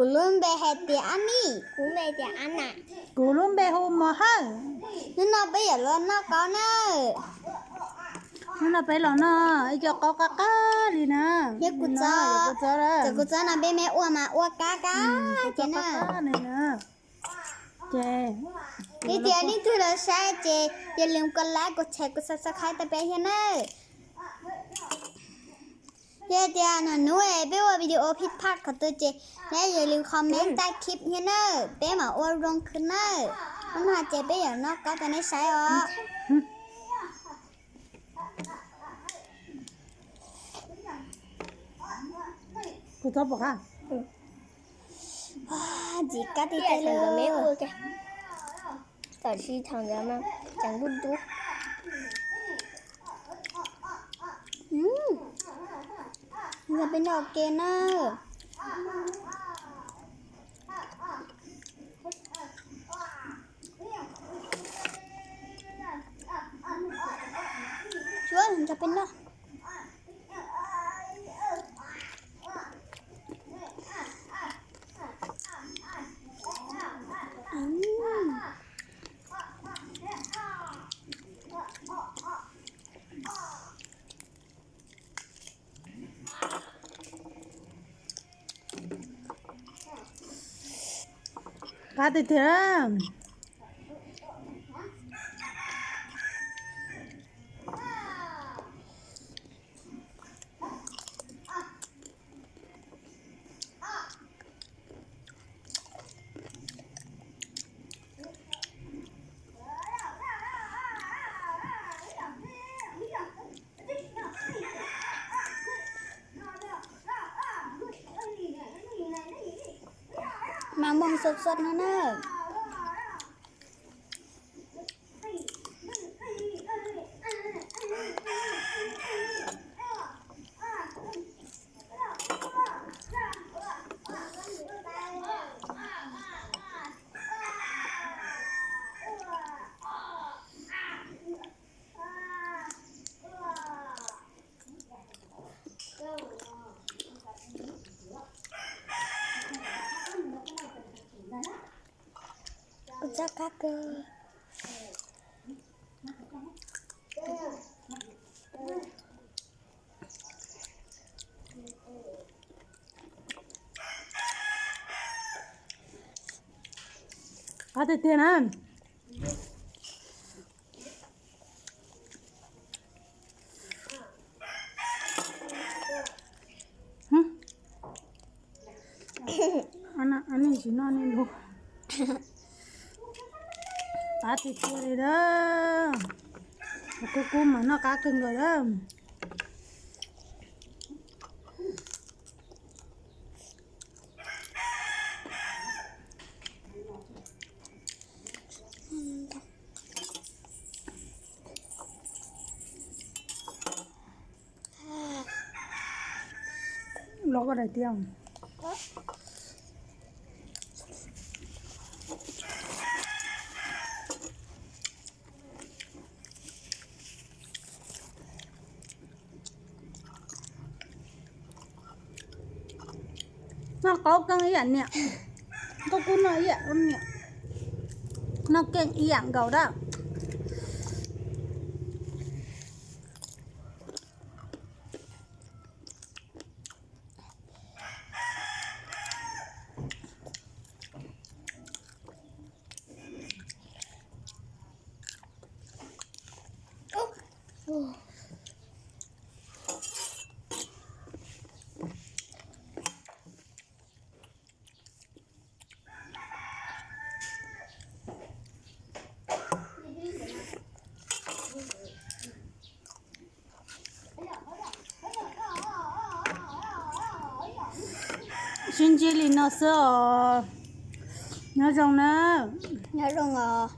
Kuv lub npe hais tias Ab Nij. Kuv npe tias Ab Nam. Kuv lub npe hu Mos Hawj. Hnub no peb yuav los noj qaub nawb. Hnub no peb los noj ib co qaub qab qab li na. Yog kuv txob, kuv txob no peb me ua mas ua qab qab ces na. Ces ib tias leej twg los saib ces yog li kom like, kom share, kom subscribe tau peb thiab nawb. Yog tias nag hnub peb ua video phij phaj qhov twg ces nej yog li comment tag clip thiab nawb, peb mam ua zoo khwv nawb. Hnub no ces peb yuav noj qaub rau nej saib os. Kuv txob pom qab. Ntxim qab tiag tiag li. Tam sim thaum ntawd mas ceev dub dub. Peb noj ke na. Suav nrog peb noj. Qab tiag tiag. Mas moog xov xov no na. Kuv txoj qab kawg. Qab tiag tiag na. Qab tiag tiag li lawm. Kub kub mas noj qab kawg nkaus lawm. Los koj daim tiab. Noj qaub keej ib yam niam, koj kuj noj ib yam niam, noj keej ib yam nkaus dab. Sib ntsib li no xwb os. Nyob zoo na. Nyob zoo os.